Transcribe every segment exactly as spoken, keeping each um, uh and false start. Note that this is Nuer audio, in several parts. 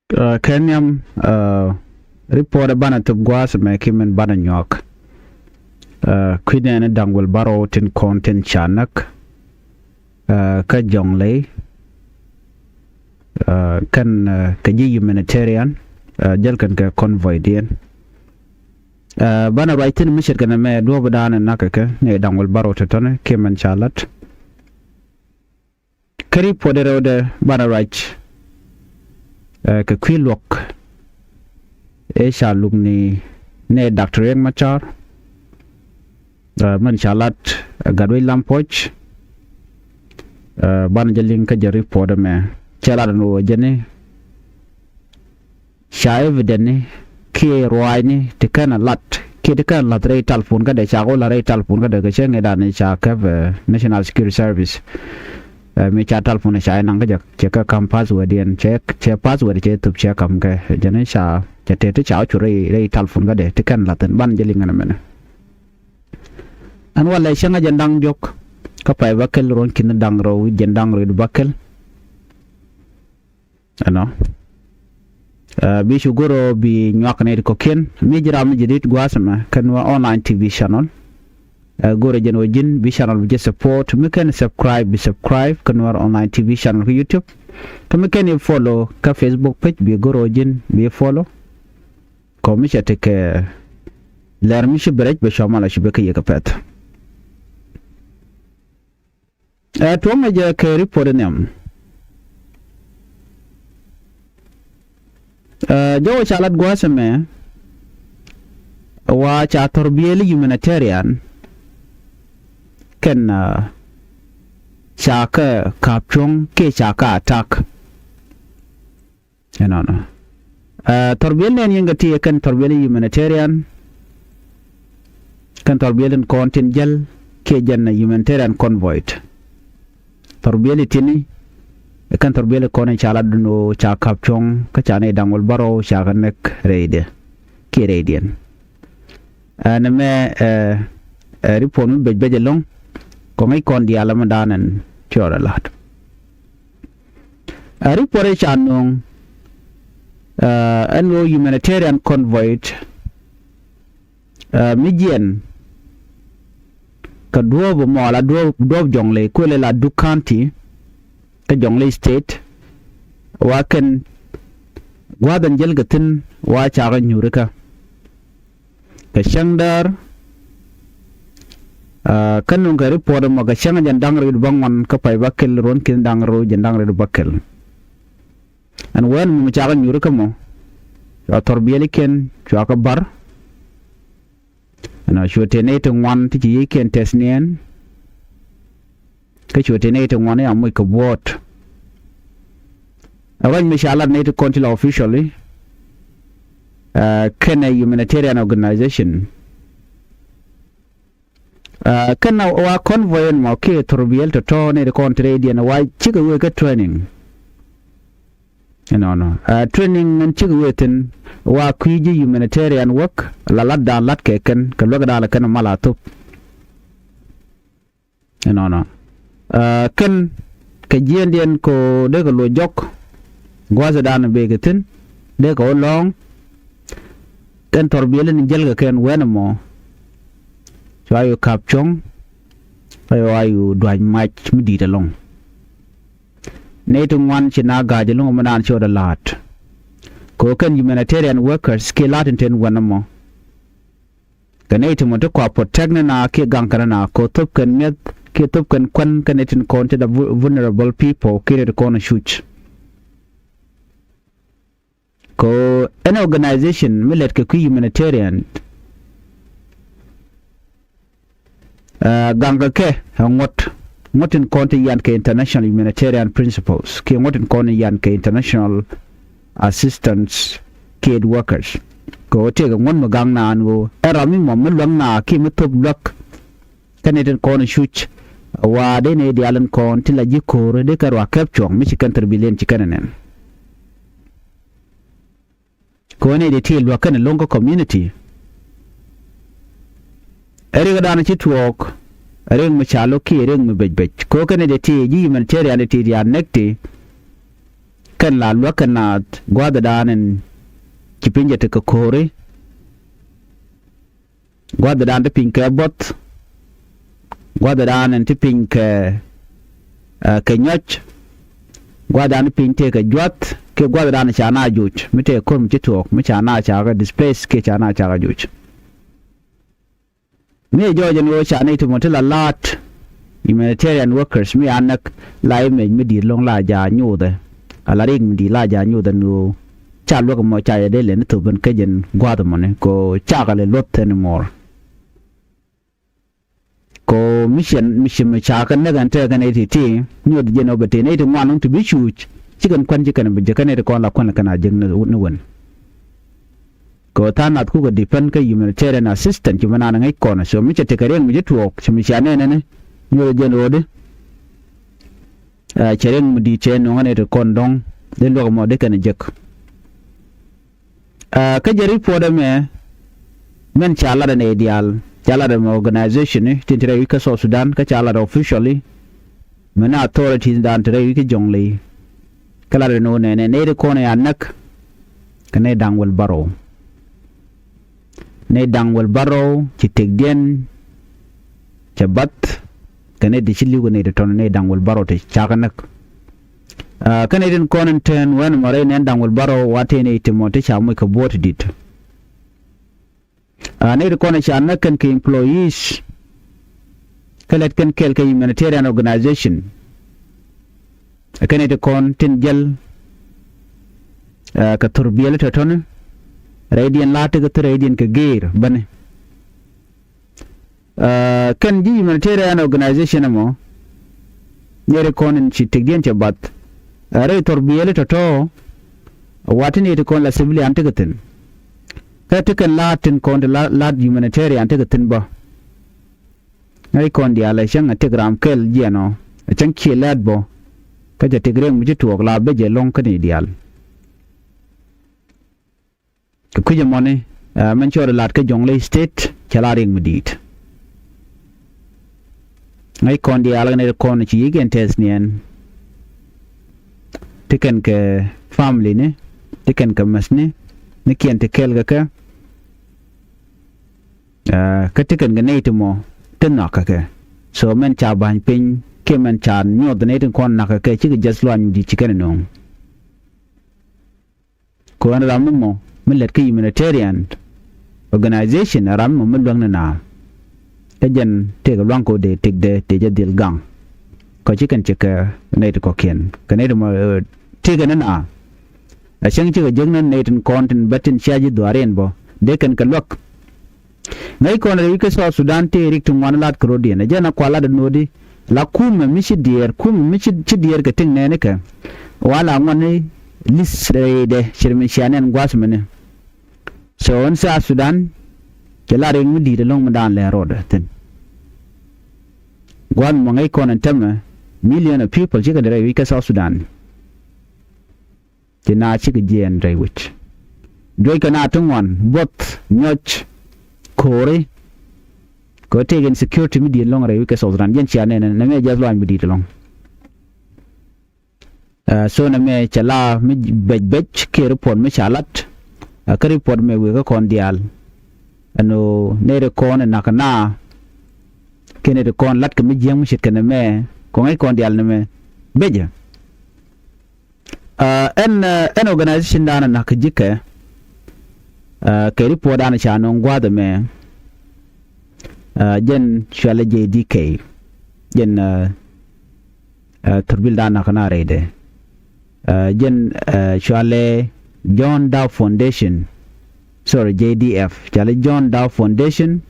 Kɛ nhiam, report banɛ thop gua̱a̱th mɛ ki min banɛ nyuak. Kui̱ nɛɛni da̱ŋ wel bärɔw tin kɔn tin ca näk kä Jɔŋley, kɛn kɛ ji̱ humanitarian, jäl kɛn kɛ convoy diɛn. Banɛ ruac thi̱n mi ce̱tkɛ nɛmɛ duɔ̱ɔ̱p dan in nakä kɛ ni da̱ŋ wel bärɔw tɔ̱tɔ̱ni kiɛ mɛn ca la̱t. Kä report rɛwdɛ banɛ ruac kɛ kui̱ luɔ̱k ëë ca luk ni nɛ Doctor Riek Machar, mɛn ca lat gat wec lam puɔ̱c. Banɛ jɛ liŋ kä jɛ report ɛmɛ, cɛ lat ɛn ɣöö jɛni ca evident ni kiɛ ruaacni ti kɛn a lat kiɛ ti kɛn a lath rɛy talpun kädɛ, ca kɛ wä lath rɛy talpun kädɛ kɛ cäŋ ëëdan ca käp National Security Service. Mi ca talpun ca inaŋ kä jɛ cɛ kɛ ka̱m password yɛn, cɛ password cɛ thop cɛ ka̱m kɛ jɛn ca cɛ tëë ti ca wä cu rɛy talpun kädɛ ti kɛn a lath in. Banɛ jɛ liŋ ɛn ɛmɛnɛ. Ɛn walɛ cäŋ a jɛn da̱ŋ diɔ̱k kä pay bäkɛl ruɔ̱n ki̱n da̱ŋ rɛw wi̱c jɛn da̱ŋ rɛw wi̱c bäkɛl. Ɛnɔ. Bi cu go̱r ɔ bi nyuak nɛy ti kɔ̱kiɛn. Mi ji̱ ram mi jadid gua̱a̱th ɛmɛ kä Nuer Online T V channel. Go̱r ɔ jɛn ɔ ji̱n bi channel bi jɛ support, mi kɛn subscribe bi subscribe kä Nuer Online T V channel kä YouTube. Kä mi kɛn i̱ follow kä Facebook page bi go̱r ɔ ji̱n bi follow. Kɔ mi cɛ tekɛ lɛr mi ci bi rɛc bɛ cua mal a ci bɛ kä yɛ kɛ pɛth. Ɛ tuɔ̱ŋ ɛ jɛ kɛ report nhiam. Ɛ jɔwä ca lat gua̱a̱th ɛmɛ wa ca thɔrbiɛli humanitarian kɛn ca kä ka̱p cuɔ̱ŋ kiɛ ca kä attack. Ɛnɔnɔ. Thɔrbiɛl nɛn yɛn kɛ ti ɛ kɛn thɔrbiɛl humanitarian, kɛn thɔrbiɛl in kɔn tin jäl kiɛ jɛn humanitarian convoy. Thɔrbiɛl itini ɛ kɛn thɔrbiɛl in kɔn in ca lat dun ɣöö ca ka̱p cuɔ̱ŋ kä ca nɛy da̱ŋ wäl bärɔw ca kɛ näk rɛydɛ kiɛ rɛydiɛn. Ɛn ɛmɛ ɛ report mi bec bec ɛlɔ̱ŋ kɔŋ i̱ kɔn diaal ɛmɛ da̱a̱n ɛn cuɔr ɛ la̱t. Ɛ report i̱ ca nööŋ ɛn ɣöö humanitarian convoy mi jiɛn kɛ duɔ̱ɔ̱p ɛmɔ ala duɔ̱ɔ̱p Jɔŋley kuël ila Duk County kä Jɔŋley State. Wa kɛn gua̱a̱th ɛn jäl kɛ thi̱n wa ca kɛ nyuurikä kɛ cäŋ däär. Kä nuŋ kɛ report ɛmɔ kɛ cäŋ jɛn da̱ŋ rɛw bäŋuan kä pay bäkɛl ruɔ̱n ki̱n da̱ŋ rɛw jɛn da̱ŋ rɛw bäkɛl. Ɛn wɛn mum ca kɛ nyuurikä mɔ cua thɔrbiɛlikiɛn cua kɛ ba̱r. Ɛn a cuɛ tëë nɛy ti ŋuan ti ci yiëëkiɛn tɛth niɛn. Kä cuɛ tëë nɛy ti ŋuan i̱ a moc kɛ buɔ̱ɔ̱t. Ɛ ruac mi ca lat nɛy ti kɔn ti la officially kɛnɛ humanitarian organization. Kɛn a wa convoy ɛn mɔ kiɛ thurbiɛl tɔ̱tɔ̱ nɛy ti kɔn ti rɛydiɛn wa cikɛ wee kä training. Ɛnɔnɔ training ɛn cikɛ wee thi̱n wa kui̱ ji̱ humanitarian work la lat da̱a̱n lat kɛ kɛn kɛ luäk da̱a̱n la kɛn mal a thop. Ɛnɔnɔ kɛn kɛ jiɛndiɛn ko dee kɛ luɔc jɔk. Gua̱thdan bekɛ thi̱n dee kɛ wä lɔ̱ɔ̱ŋ. Kɛn thɔrbiɛl in jäl kɛ kɛn wɛn ɛmɔ cua yu ka̱p cuɔ̱ŋ. Kä yu a yu dua̱c mac mi di̱i̱t ɛlɔ̱ŋ. Nɛy ti ŋuan ci na ga̱a̱c ɛlɔ̱ŋ mi naan ci ɣɔt ɛ la̱a̱t. Kɛ ɣöö kɛn humanitarian workers kiɛ la̱a̱t in ten wɛn ɛmɔ. Kɛ nɛy ti mɔ ti kua protect ni na kiɛ gaŋ kɛn na kɛ ɣöö thop kɛn mi̱eth kiɛ thop kɛn kuän kɛn nɛy tin kɔn ti the vulnerable people kiɛ nɛy ti kɔn cuc. Kɛ ɣöö ɛn organization mi lɛt kɛ kui̱ humanitarian gaŋkɛ kɛ ɛ ŋuɔ̱t ŋuɔ̱t tin kɔn ti yan kɛ international humanitarian principles kiɛ ŋuɔ̱t tin kɔn ti yan kɛ international assistance kiɛ aid workers. Kɛ ɣöö tëëkɛ ŋuɔ̱t mi gaŋ naan ɣöö ɛ ram mi mɔ mi luäk na kiɛ mi thop luäk. Kɛn i̱ tin kɔn cuc wa dee ni diaal in kɔn ti la ji̱ ko̱o̱r dee kɛ ruaak kɛp cuɔ̱ŋ mi ci kɛn thurbiɛl in ci kɛn ɛ nɛn. Kɛ ɣöö nɛy dee ti luäk kɛn lo̱ŋ kä community. Ɛ riɛk dan ci tuɔɔk ɛ riɛk mi ca lo̱k kiɛ riɛk mi bec bec kɛ ɣöö kɛn nɛy dee ti ji̱ humanitarian dee ti diaal nɛk ti. kɛn la luäk kɛ naath gua̱a̱thdan in ci piny jɛ tekɛ ko̱ri. Gua̱a̱thdan ti piny kɛ buɔth, gua̱a̱thdan in ti piny kɛ, ɛ, kɛ nyɔc, gua̱a̱thdan ti piny tëë kɛ jua̱th, kiɛ gua̱a̱thdan ca na joc mi tëë ko̱r mi ci tuɔɔk mi ca na ca kɛ displace kiɛ ca na ca kɛ joc. Mi jɔɔc ɛn ɣöö ca nɛy ti mɔ ti la la̱a̱t humanitarian workers mi a näk, la image mi di̱i̱t lo̱ŋ la ja̱ nyuuthɛ, a la riɛk mi di̱i̱t la ja̱ nyuuthɛ ni ɣöö ca luäk mɔ ca yɛ dee lɛn ni thop ben kä jɛn gua̱a̱th mɔni kɛ ɣöö cakɛ lɛ luɔth anymore. Kɛ ɣöö mission, mission mi ca kɛ näk ɛn tɛɛkɛ nɛy ti ti nyuɔth jɛn ɣöö bɛ tëë nɛy ti ŋuan ɣöŋ ti bi cuuc ci kɛn kuän ci kɛn bi jek kä nɛy ti kɔn la kuän la kɛn a jek ni, ni wen. Kɛ ɣöö tha̱a̱ŋ nath kukɛ depend kä humanitarian assistance ci mi naan ŋäc kɔn. So mi cɛ tekɛ riɛk mi ci tuɔɔk ci mi cia nɛnɛni nyuɔth jɛn ɣöödi. Ɛ, cɛ riɛk mi di̱i̱t cɛ nuɔ̱ŋ ni ti kɔn dɔ̱ŋ dee luäk mɔ dee kɛn jek. Ɛ, kä jɛ report ɛmɛ mɛn ca lat ɛn ɛ diaal, ca lat ɛmɛ organization ni tin ti rɛy wi̱c kä South Sudan, kä ca lat officially mɛn authorities dan ti rɛy wi̱c kä Jonglei. Kä lat ɛn ɣöö nɛnɛ nɛy ti kɔn ɛ a näk kɛ nɛy da̱ŋ wäl bärɔw. Nɛy da̱ŋ wäl bärɔw ci tëkdiɛn cɛ bath kɛ nɛy ti ci li̱w kɛ nɛy ti tɔ̱n, nɛy da̱ŋ wäl bärɔw ti cakɛ näk. Ɛ, kä nɛy tin kɔn in tɛn wɛn mɔ rɛy nɛn da̱ŋ wäl bärɔw wa tëë nɛy ti mɔ ti ca moc kɛ buɔ̱ɔ̱t ti di̱t. Ɛ, nɛy ti kɔn in ca näk kɛn kɛ employees kä lɛt kɛn kɛɛl kɛ humanitarian organization. Ɛ, kɛn nɛy ti kɔn tin jäl, ɛ, kɛ thor biɛli tɔ̱tɔ̱ni, rɛydiɛn la tekɛ thor rɛydiɛn kɛ gër bäni. Ɛ, kɛn ji̱ humanitarian organization ɛmɔ nɛy ti kɔn in ci tëkdiɛn cɛ bath, ɛ, rɛy thor biɛli tɔ̱tɔ̱, wa ti nɛy ti kɔn la civilian tekɛ thi̱n. Kä ti kɛn la̱a̱t tin kɔn ti la, la̱a̱t humanitarian tekɛ thi̱n bä. Ŋäc kɔn diaal ɛ cäŋ ɛ tëk ram kɛl jiɛn ɔ, ɛ cäŋ ciɛ lɛ̈ɛ̈t bɔ, kä cɛ tëk riɛk mi ci tuɔɔk la bä jɛ lɔ̱ŋ kä ni diaal. Kɛ kui̱c ɛmɔni, ɛ, mɛn cɔɔd ɛ la̱t kä Jonglei State cɛ la riɛk mi di̱i̱t. Ŋäc kɔn diaal kɛ nɛy ti kɔn ci yiëk ɛn tɛth niɛn. Ti kɛn kɛ family ni, ti kɛn kɛ mäthni, ni kiɛn ti kɛɛl kɛ kɛ. Ɛ, kä ti kɛn kɛ nɛy ti mɔ ti nhɔakä kɛ. So mɛn ca ba̱ny piny kiɛ mɛn ca nyuɔth nɛy ti kɔn nhɔakä kɛ cikɛ jäth luany mi di̱i̱t ci kɛn ɛ nööŋ. Kɛ ɣän ram mi mɔ mi lät kä humanitarian organization, ram mi mɔ mi luäŋ ni naath. Kä jɛn tëëkɛ lua̱ŋ kɛ ɣöö dee tëkdɛ tëë jɛ dhil gaŋ. Kɔ ci kɛn cɛ kɛ nɛy ti kɔ̱kiɛn kɛ nɛy ti mɔ, ɛ, tëëkɛ ni naath. A cäŋ cikɛ jek ni nɛy tin kɔn tin bä tin cia ji̱ dhuaariɛn bä dee kɛn kɛ luäk. Ŋäc kɔn rɛy wi̱c kä South Sudan tëë rik ti ŋuan lat kɛ rɔ̱diɛn. Ɛ jɛn a kua lat ɛ nuɔ̱ɔ̱di la kumɛ mi ci diɛɛr, kumɛ mi ci, ci diɛɛr kɛ tiŋ nɛɛnikɛ. Wa la ŋuan ni list rɛydɛ cir mi cia nɛn gua̱th mini. So ɛn South Sudan cɛ la riɛk mi di̱i̱t ɛlɔ̱ŋ mi daan lɛ rɔɔdɛ thi̱n. Gua̱th mɔ ŋäc kɔn ɛn tämɛ million of people cikɛ dee rɛy wi̱c kä South Sudan. Ti na cikɛ jiɛɛn rɛy wi̱c. Duec kɛ na ti ŋuan, buɔth, nyɔc, ko̱ri. Kɛ tëëk insecurity mi di̱i̱t ɛlɔ̱ŋ rɛy wi̱c kä South Sudan. Jɛn cia nɛn, nɛmɛ jɛth luany mi di̱i̱t ɛlɔ̱ŋ. Ɛ, so nɛmɛ cɛ la mi bɛc bɛc kiɛ report mi ca lat. Ɛ, kä report mɛ wëë kä kɔn diaal. Ɛn ɣöö nɛy ti kɔn ɛ nak na kiɛ nɛy ti kɔn lat kɛ mi jiäŋ mi ce̱tkɛ nɛmɛ kɔŋ ɛ kɔn diaal nɛmɛ becɛ. Ɛ, ɛn, ɛ, ɛn organization dan ɛ nak ji̱kɛ, ɛ, kɛ report dan ca nöŋ gua̱a̱th ɛmɛ, ɛ, jɛn cualɛ J D K. Jɛn, ɛ, ɛ, thurbil dan nak na rɛydɛ. Ɛ, jɛn, ɛ, cualɛ John Dow Foundation. Sorry, J D F. Cualɛ John Dow Foundation.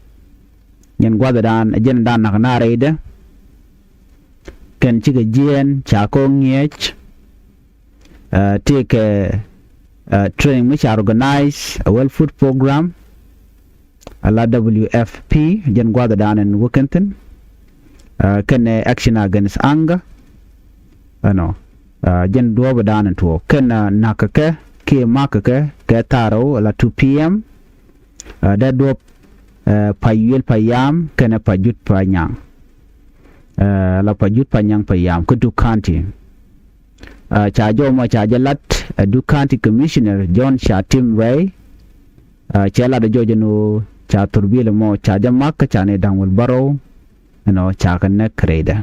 Jɛn gua̱a̱th dan, jɛn dan nak na rɛydɛ. Kɛn cikɛ jiɛɛn ca kɔ ŋiɛc. Ɛ, tëëkɛ, ɛ, training mi ca organize a World Food Program, a la W F P, jɛn gua̱a̱th dan ɛn wä kɛn thi̱n. Ɛ, kɛn ɛ action against hunger. Ɛnɔ, ɛ, jɛn duɔɔp dan ɛn tuɔɔk kɛn, ɛ, nakä kɛ kiɛ makä kɛ kɛ thaarɛ wä a la two P M. Ɛ, dee duɔ̱p, ɛ, Payuel Payam kɛnɛ Pajut Panyaŋ. Ɛ, la Pajut Panyaŋ Payam kä Duk County. Ca jɔw mɔ ca jɛ lat ɛ Duk County Commissioner John Chatim Ray. Cɛ lat ɛ jɔw jɛ ni ɣöö ca thurbil mɔ ca jɛ mak kä ca nɛy da̱ŋ wäl bärɔw ɛnɔ ca kɛ näk rɛydɛ.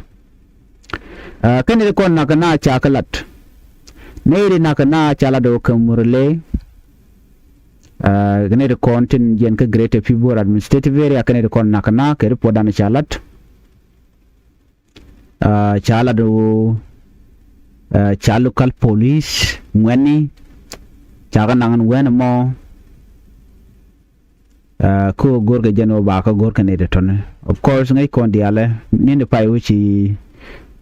Kä nɛy ti kɔn nakä na ca kɛ lat, nɛy ti nakä na ca lat ɛ wä kɛ Murle. Kä nɛy ti kɔn tin jiɛn kä Greater Pibor Administrative Area, kä nɛy ti kɔn nakä na kɛ report dan ca lat. Ca lat ɣöö ca local police ŋuɛ̈tni ca kɛ naŋ ɛn wɛn ɛmɔ. Kä ɣöö go̱rkɛ jɛn ɣöö ba kä go̱rkɛ nɛy ti tɔ̱ni. Of course ŋäc kɔn diaalɛ ni̱n ti pay wec ci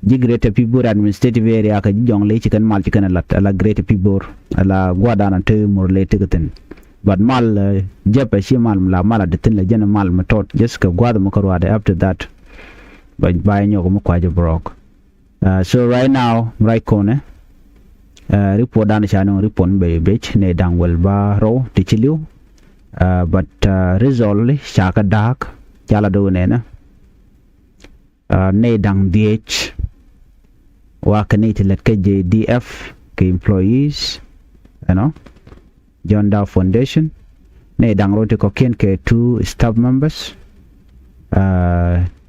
ji̱ Greater Pibor Administrative Area kɛ ji̱ Jɔŋley ci kɛn mal ci kɛn ɛ lat, ala Greater Pibor, ala gua̱a̱r dan a te Murle tekɛ thi̱n. But mal jɛpɛ ci mal mi la mal a di thi̱n, la jɛn mal mi tɔt, just kɛ gua̱a̱th mi kä ruaadɛ. After that ba ba nyɔk mi kua̱c bɛ rɔɔk. So right now mi ruac kɔnɛ, report dan ca nɔŋ report mi bɛ bec nɛy da̱ŋ wäl bärɔw ti ci li̱w. But result ca kɛ da̱a̱k, ca lat ɣöö nɛnɛ nɛy da̱ŋ dhieec wa kɛ nɛy ti lät kä J D F kɛ employees, you know, John Dow Foundation. Nɛy da̱ŋ rɛw ti kɔ̱kiɛn kɛ two staff members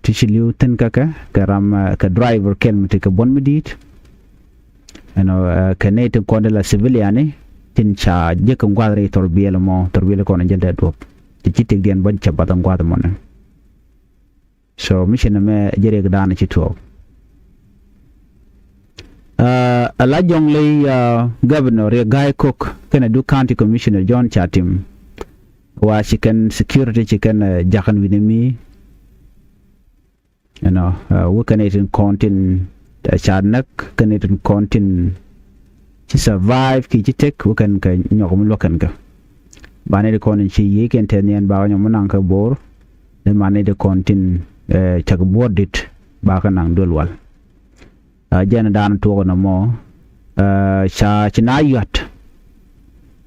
ti ci li̱w thi̱n kä kɛ, kɛ ram, kɛ driver kɛl mi ti kɛ buɔ̱n mi di̱i̱t. Ɛnɔ kɛ nɛy tin kɔn ti la civilian ni tin ca jek kɛ gua̱th rɛy thurbil mɔ, thurbil kɔn jɛ dee duɔ̱p ti ci tëkdiɛn bä cɛ bath gua̱th mɔnɛ. So mi ci nɛmɛ jɛ riɛk dan ci tuɔɔk. Ala Jɔŋley Governor Riek Gai Kok kɛnɛ Duk County Commissioner John Chatim wa ci kɛn security ci kɛn ja̱k ɛn wi̱ni mi. Ɛnɔ wä kɛn itin kɔn tin ca näk, kɛn itin kɔn tin ci survive ki ci tek, wä kɛn kɛ nyɔk mi luäk kɛn kɛ. Ba nɛy ti kɔn in ci yiëë kɛn tɛth niɛn ba kɛ nyɔk mi naŋ kɛ bo̱o̱r. Dee ma nɛy ti kɔn tin cak buɔ̱ɔ̱r dit ba kɛ naŋ duël wal. Jɛn dan tuɔk nɔmɔ ca ci na yuat.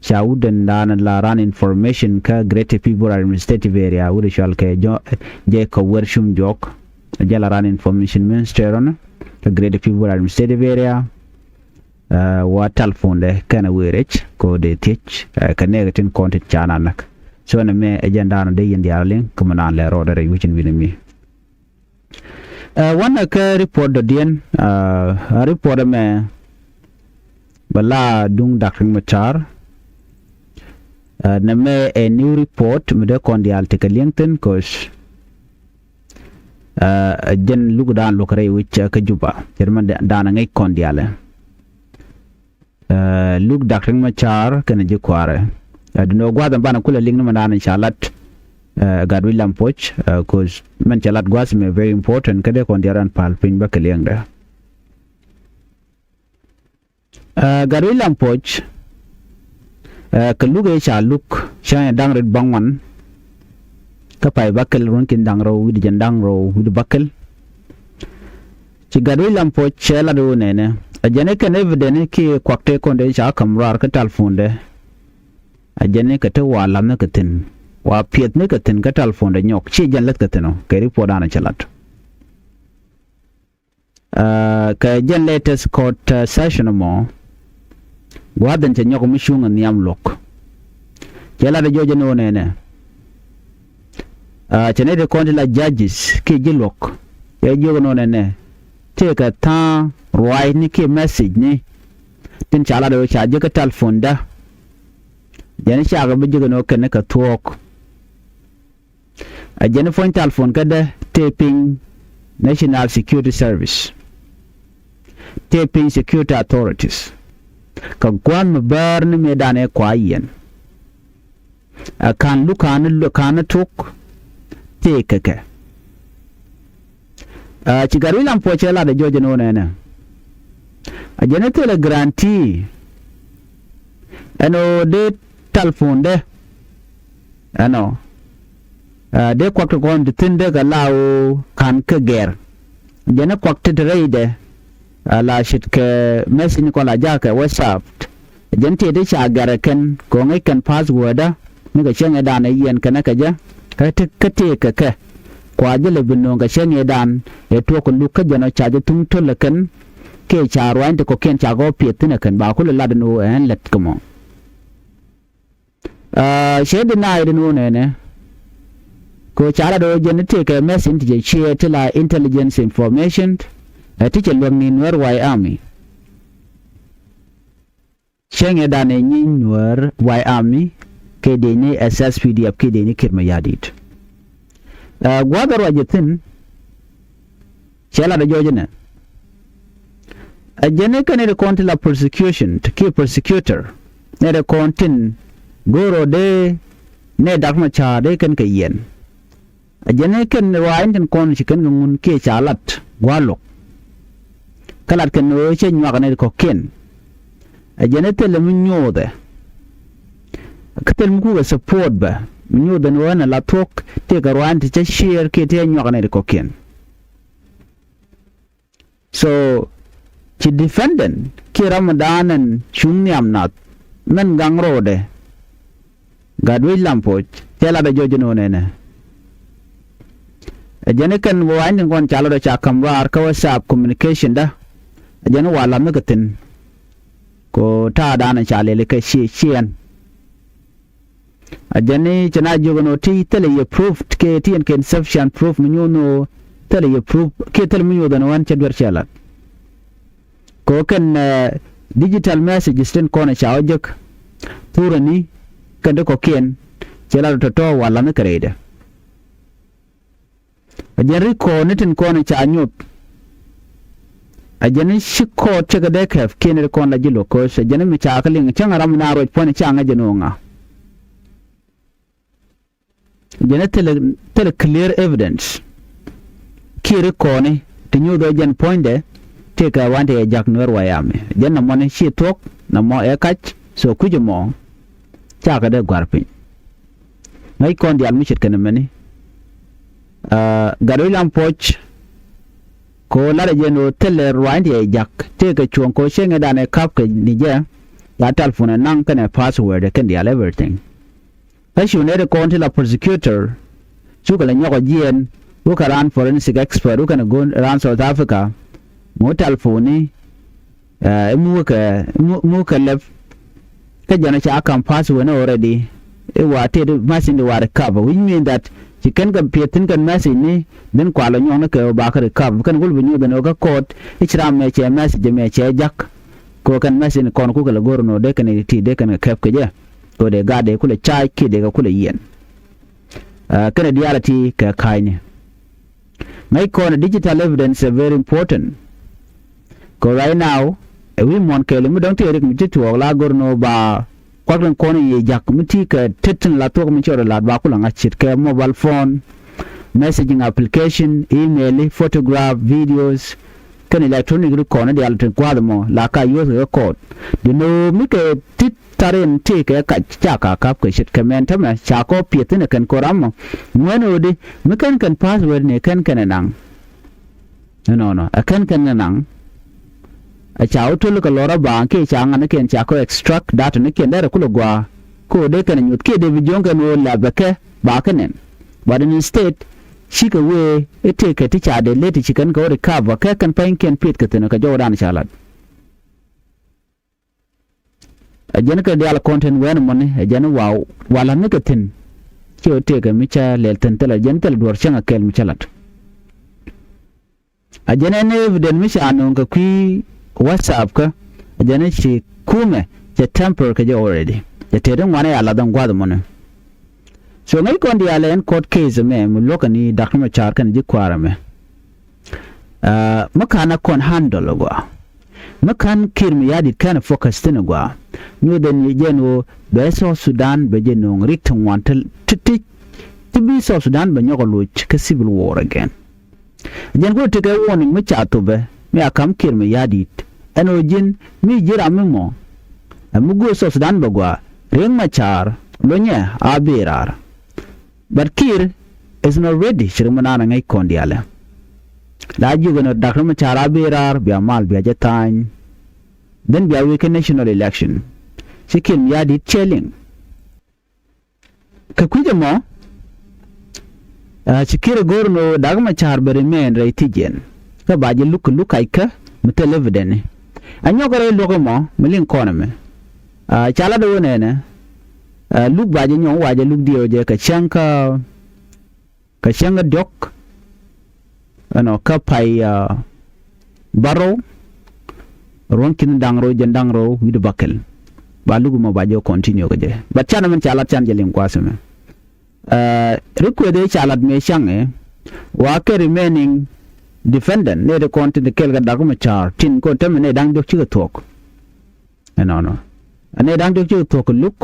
Ca wut den dan la ran information kä Greater Pibor Administrative Area, wut cual kɛ jɛ kɛ wer cum juɔk. Jɛ la ran information minister ɔn kä Greater Pibor Administrative Area. Wa telephone dɛ kɛn a wer ic kɛ dee thiec kɛ nɛɛk tin kɔn tit ca na näk. So nɛmɛ ɛ jɛn dan dee yɛn diaal liŋ kä mi naan lɛ rɔɔdɛ rɛy wicin wi̱n mi. Wanɛ kä report dɔ̱diɛn, a report ɛmɛ bɛ la duŋ Dak Riek Machar. Nɛmɛ ɛ new report mi dee kɔn diaal tekɛ liŋ thi̱n, cause jɛn luk dan luɔk rɛy wi̱c kä Juba, cɛ mɛ dan ŋäc kɔn diaalɛ. Luk Dak Riek Machar kɛnɛ ji̱ kua̱rɛ. Duundɛ gua̱a̱th ɛn banɛ kulɛ liŋ ni mɛ dan ca lat Gatwec Lam Puɔ̱c, cause mɛn ca lat gua̱a̱th mɛ very important kä dee kɔn diaal ran pal piny bä kɛ liŋdɛ. Gatwec Lam Puɔ̱c kɛ luk ëë ca luk cäŋ da̱ŋ ret bäŋuan kä pay bäkɛl, ruɔ̱n ki̱n da̱ŋ rɛw wi̱cdɛ jiɛn da̱ŋ rɛw wi̱cdɛ bäkɛl. Ci Gatwec Lam Puɔ̱c cɛ lat ɣöö nɛnɛ a jɛn i̱ kɛn evidence kiɛ kuak tëë kɔn dee ca ka̱m ruaar kä telephone dɛ. A jɛn i̱ kɛ te wa la̱th ni kɛ thi̱n, wa piɛth ni kɛ thi̱n kä telephone dɛ nyɔk, ciɛ jɛn läth kɛ thi̱n ɔ, kɛ report dan cɛ lat. Kɛ jɛn latest court session ɛmɔ, gua̱a̱th in cɛ nyɔk mi cuŋ ɛ nhiam luɔk. Cɛ lat ɛ jɔc ɛn ɣöö nɛnɛ, cɛ nɛy ti kɔn ti la judges kiɛ ji̱ luɔk, cɛ jiök ɛn ɣöö nɛnɛ tëëkɛ tha̱a̱ŋ ruaacni kiɛ message ni tin ca lat ɛ ɣöö ca jiäk kä telephone dä. Jɛn cakɛ bi jiök ɛn ɣöö kɛn kɛ thuɔ̱ɔ̱k. A jɛn puɔ̱ny telephone kädɛ tëë piny National Security Service, tëë piny security authorities, kɛ gua̱n mi bäär ni mëëdan ëë kua yɛn. A ka̱n luk ka̱n, ka̱n tuk tëë kɛ kɛ. Ci Gatwec Lam Puɔ̱c cɛ lat ɛ jɔc ɛn ɣöö nɛnɛ a jɛn ɛ thilɛ guarantee ɛn ɣöö dee telephone dɛ ɛnɔ dee kuak ti kɔn ti thi̱n dee kɛ la ɣöö ka̱n kä gɛr. Jɛn ɛ kuak ti ti rɛydɛ a la ce̱tkɛ message ni kɔn la ja̱a̱kɛ WhatsApp. Jɛn tëë ti ca gɛr ɛ kɛn kɛ ɣöö ŋäc kɛn password dä ni kɛ cäŋ ëëdan ɛ yiɛn kɛn ɛ kɛ jɛ kä tëëkɛ kɛ kua jälɛ bi nööŋ kɛ cäŋ ëëdan ëë tuɔɔk kɛ luk kä jɛn ɔ ca jɛ thuŋ töl ɛ kɛn. kiɛ ca ruany ti kɔ̱kiɛn ca gɔɔ piɛth thi̱n ɛ kɛn ba kulɛ lat ɛn ɣöö ɛn lät kä mɔ. Cɛ deny din wun ɛnɛ kɛ ca lat ɣöö jɛn tekɛ message ti cɛ ciɛ ti la intelligence information ɛ ti cɛ luäk ni Nuɛr White Army. Cɛ ŋɛ dan ɛ nyi Nuɛr White Army kɛ dee ni S S P D F kɛ dee ni Kiir Mayardit. Gua̱a̱th ɛ ruac ɛ thi̱n. Cɛ lat ɛ jɔɔc ɛnɛ. Ɛ jɛn ni kɛn ni ri kɔn ti la prosecution ti kiɛ prosecutor ni ri kɔn tin go̱o̱r ɔ dee ni dak ma ca̱a̱r dee kɛn kɛ yɛn. Ɛ jɛn ni kɛn ruac ni tin kɔn ci kɛn kɛ ŋun kiɛ ca lat gua̱a̱r lo̱k. Kä lat kɛn ni ɣöö cɛ nyuak ni ri kɔ̱kiɛn. Ɛ jɛn ni thilɛ mi nyoothɛ. Kä thil mi kukɛ support bɛ mi nyoothɛ ni ɣöö ɛn ɛ la thuɔ̱k tëëkɛ ruac ni ti cä ciɛɛr kiɛ ti cä nyuak ni ri kɔ̱kiɛn. So ci defendant kiɛ ram mi da̱a̱n ɛn cuŋ nhiam nath mɛn gaŋ ro̱o̱dɛ. Gat wec lam poc cɛ lat ɛ jɔc ɛn ɣöö nɛnɛ. Ɛ jɛn i̱ kɛn wä wany tin kɔn ca lat ɔ ca ka̱m raar kä WhatsApp communication dä. Ɛ jɛn i̱ wa lam ni kɛ thi̱n. Ko ta̱a̱ da̱a̱n ɛ ca lɛli kɛ ci ciɛɛn. A jɛn ni cɛ na jiök ɛn ɣöö ti thilɛ yɛ proof kɛ ti yɛn kɛ insufficient proof mi nyuuth ni ɣöö thilɛ yɛ proof kiɛ thilɛ mi nyuuth ɛn ɣän cɛ duer cɛ lat. Kɛ ɣöö kɛn digital messages tin kɔn ɛ ca ɣä jek thurɛ ni kɛn ti kɔ̱kiɛn cɛ lat tɔ̱tɔ̱ wa la̱th ni kɛ rɛydɛ. A jɛn ri kɔɔr ni tin kɔn ca nyuth. A jɛn ci kɔɔr cɛ kɛ dee kɛp kiɛn ri kɔn la ji̱ lo̱k ko̱c a jɛn mi ca kä liŋ cäŋ ram na ruɔc puɔ̱n ca ŋäc jɛ no̱o̱ŋa. A jɛn thilɛ thilɛ clear evidence. Kiɛ ri kɔɔni ti nyuth ɔ jɛn puɔ̱nydɛ. Tëë kɛ wan tëë jak Nuɛr White Army jɛn na mɔni ci thuɔ̱k na mɔ ɛ kac so kui̱c ɛmɔ. Cakɛ dee gua̱r piny. Ŋäc kɔn diaal mi ce̱tkɛ nɛmɛni. Gat wi̱c lam puɔ̱c. Kɛ ɣöö lat ɛ jɛn ɣöö thilɛ ruaacni ti ɛ jak tëëkɛ cuɔ̱ŋ kɛ ɣöö cieŋɛ danɛ ka̱pkɛ ni jɛ. La telephone ɛ naŋ kɛnɛ password ɛ kɛn diaal everything. Kä cu nɛy ti kɔn ti la prosecutor. Cukɛ la nyɔk ɛ jiɛɛn wä kɛ raan forensic expert wä kɛnɛ go̱o̱n raan South Africa. Mi wä telephone ni. Ɛ mukɛ mukɛ lɛp. Kä jɛn ca kam password ni already. I̱ wa tet message di wa recover which mean that ci kɛn kɛ pieth thi̱n kɛn message ni. Dhin kual ɔ nyuɔ̱k ni kɛ ɔ bakɛ recover kɛn gul bi nyuɔ̱th ni ɔ kä court. I̱ ci ram mɛ cɛ message mɛ cɛ jak. Kɛ ɔ kɛn message ni kɔn kukɛ lɛ go̱r ni ɔ dee kɛn iti dee kɛn kɛ kɛp kɛ jɛ. Kɛ ɔ dee gat dee kulɛ charge kiɛ dee kɛ kulɛ yiɛn. Kɛnɛ diaal ɛ ti kɛ ka̱a̱cni. Ŋäc kɔn digital evidence ɛ very important. Kɛ right now ɛ wi̱i̱ muɔ̱ɔ̱n kɛɛli mi dɔ̱ŋ tëë rik mi ti tuɔɔk la go̱r ni ɣöö ba kuak tin kɔn i̱ yiëë ja̱k mi ti kɛ tet tin la thuɔ̱k mi cɔɔd ɛ la̱t ba kulɛ ŋa̱c ce̱tkɛ mobile phone, messaging application, email, photograph, videos. Kɛn electronic ri kɔn i̱ diaal tin kua̱th ɛmɔ la ka yuɔ̱th kɛ kɛ kɔɔt. Di no̱o̱ mi kɛ tit thar in tëëkɛ kac ca ka ka̱p kɛ ce̱tkɛ mɛn tämɛ ca kɔ piɛth thi̱n ɛ kɛn kɔ ram mɔ. Ŋuɛn ɣöödi mi kɛn kɛn password ni kɛn kɛn ɛ naŋ. Ɛnɔnɔ ɛ kɛn kɛn ɛ naŋ. Ɛ ca wä töl kɛ lɔr a baaŋ kiɛ ca ŋa̱n ni kɛn ca kɔ extract data ni kɛn dɛrɛ kulɛ gua̱a̱. Kɛ ɣöö dee kɛn ɛ nyuth kiɛ dee bi jiɔ̱ŋ kɛn ɣöö lɛpɛ kɛ ba kɛ nɛn. But in instead cikɛ wee i̱ tëëkɛ ti ca dee leti ci kɛn kɛ wä recover kɛ kɛn pa̱nykiɛn piɛth kɛ thi̱n kɛ jɔwdan ca lat. Ɛ jɛn kɛ diaal content wɛn mɔni ɛ jɛn wa wa la̱th ni kɛ thi̱n. Ci ɣä tëëkɛ mi cä lɛl thi̱n thilɛ jɛn thilɛ duɔ̱ɔ̱r cäŋ ɛ kɛl mi cä la̱t. Ɛ jɛn ɛn evidence mi ca nööŋ kɛ kui̱ WhatsApp kä ɛ jɛn ci kumɛ cɛ tamper kɛ jɛ already. Cɛ tëë ti ŋuan ɛ a la̱th ɛn gua̱th mɔni. So ŋäc kɔn diaal ɛn court case ɛmɛ mi luɔ̱kɛ ni dak ni mɛ ca̱r kɛn ji̱ kua̱r ɛmɛ. Aa mi ka̱n a kɔn handle ɛ gɔaa. Mi ka̱n Kiir Mayardit ka̱n ɛ focus thi̱n ɛ gɔaa. Nyuɔth ɛn jɛn ɣöö bɛ South Sudan bɛ jɛ nööŋ rik ti ŋuan ti ti ti bi South Sudan bɛ nyɔk ɛ loc kä civil war again. Jɛn kulɛ tekɛ warning mi ca thopɛ mi a ka̱m Kiir Mayardit ɛn ɣöö ji̱n mi ji̱ ram mi mɔ. Ɛ mi go̱o̱r South Sudan bɛ gɔaa Riek Machar lonyɛ a bi raar. But Kiir is not ready ci ri mi naan a ŋäc kɔn diaalɛ. La jiök ɛn ɣöö dak ri mi ca raar bi raar bia mal bia jɛ tha̱a̱ny. Then bia wek kä national election. Ci Kiir Mayardit cɛ liŋ. Kɛ kui̱c ɛmɔ aa ci Kiir ɛ go̱r ɛn ɣöö dak mi ca raar bɛ remain rɛy thi̱c yɛn. Kä ba jɛ luk kɛ luk kackä. mi thil evidence. Ɛ nyɔk rɛy luɔk ɛmɔ mi liŋ kɔn ɛmɛ. Ca lat ɛ ɣöö nɛnɛ luk ba jɛ nyɔk wa jɛ luk diɛw jɛ kɛ cäŋ kä kɛ cäŋ kä diɔ̱k ɛnɔ kä pay bärɔw ruɔ̱n ki̱n da̱ŋ rɛw jɛn da̱ŋ rɛw wi̱cdɛ bäkɛl. Ba luk ɛmɔ ba jɛ continue kɛ jɛ, but canɛ mɛn ca lat can jɛ liŋ kua̱th ɛmɛ. Ri kueth ëë ca lat mëë cäŋ ɛ wa kɛ remaining defendant nɛy ti kɔn tin kɛl kɛ Dak Macar tin kɔn tämɛ nɛy da̱ŋ diɔ̱k cikɛ thuɔ̱k. Ɛnɔnɔ nɛy da̱ŋ diɔ̱k cikɛ thuɔ̱k kɛ luk.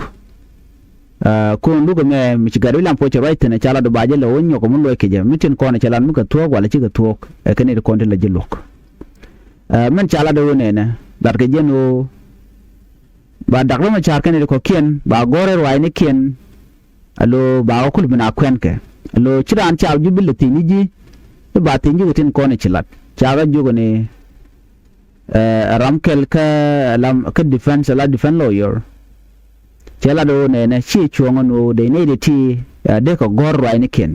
Kun luk ɛmɛ mi ci gat wi̱c lam puɔ̱c cɛ ruac thi̱n ɛ ca lat ɔ ba jɛ lɛ wä nyɔk ɔ mi luɔc kɛ jɛ mi tin kɔn ɛ ca lat mi kɛ thuɔ̱k walɛ cikɛ thuɔ̱k ɛ kɛ nɛy ti kɔn tin la ji̱ luɔ̱k. Mɛn ca lat ɛ wä nɛnɛ lat kɛ jɛn ɣöö ba Dak Macar kɛ nɛy ti kɔ̱kiɛn ba gɔ̱r ɛ ruaacnikiɛn. Alo ba wä kul bi na kuɛn kɛ alo ci raan ca ji̱ bi lɛ thi̱n ni ji̱. I̱ ba thi̱n ji̱ kɛ tin kɔn i̱ ci lat ca kɛ jiök ni ɛ ram kɛl kä lam kä defense ala defense lawyer. Cɛ lat ɣöö nɛnɛ ci cuɔ̱ŋ ɛn ɣöö dee nɛy dee ti dee kɛ gɔ̱r ruacnikiɛn.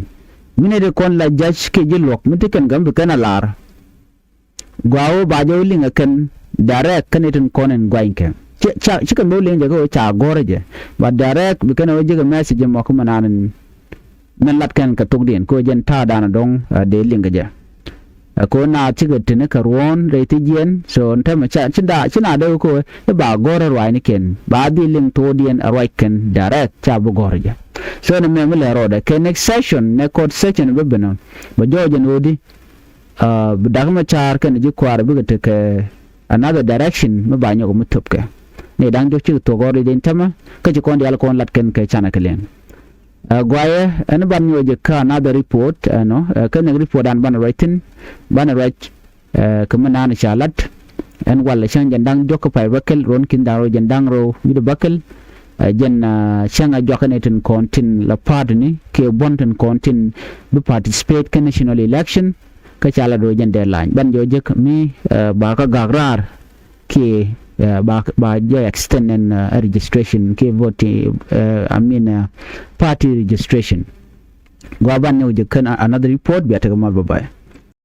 Mi nɛy dee kɔn la judge kiɛ ji̱ luɔ̱k mi ti kɛn gäm bi kɛn a lar. Gɔaa ɣöö ba jɛ wä liŋ ɛ kɛn direct kä ni tin kɔn in guanykɛ. Ci, ca, ci kɛn bä wä liŋ jɛ kä ɣöö ca gɔ̱rä jɛ. But direct bi kɛn ɛ wä jek ɛ message mɔ kä mɛ naan in mɛn lat kɛn kɛ thokdiɛn kä ɣöö jɛn ta̱a̱ daanɔ dɔ̱ŋ dee liŋ kɛ jɛ. Ɛ kɛ ɣöö naath cikɛ tini kɛ ruɔ̱ɔ̱n rɛy thi̱jiɛn. So ɛn tɛmɛ ca, ci naath dee wä kä ɣöö i̱ ba gɔ̱rä ruacnikiɛn ba dhil liŋ thokdiɛn ɛ ruac kɛn direct ca bi gɔ̱rä jɛ. So ɛn ɛmɛ mi lɛ rɔɔdɛ kɛ next session, next court session bä ben ɔ bɛ jɔɔc ɛn ɣöödi. Bi Dak Macar kɛnɛ ji̱ kua̱r bikɛ tekɛ another direction mi ba nyɔk mi thöpkɛ. Nɛy da̱ŋ diɔ̱k cikɛ thuɔ̱k ɣɔr i̱ den tämɛ kä ci kɔn diaal kɔn lat kɛn kɛ canɛ kɛ liɛŋ. Guayɛ ɛn ban nyuɔc jɛ kä another report ɛnɔ kä nɛk report an banɛ ruac thi̱n banɛ ruac kɛ mi naan ca lat. Ɛn walɛ cäŋ jɛn da̱ŋ diɔ̱k kä pay bäkɛl ruɔ̱n ki̱n da̱ŋ rɛw jɛn da̱ŋ rɛw wi̱cdɛ bäkɛl. Jɛn cäŋ a juakä ni tin kɔn tin la pa̱a̱tni kiɛ buɔ̱n tin kɔn tin bi participate kä national election. Kä ca la do̱ jɛn deadline ban jɔ jek mi ba kä gak raar kiɛ ba jɔ extend ɛn registration kiɛ vote, I mean party registration. Gua ban ni wä jek kän another report bia tekɛ mal bye bye.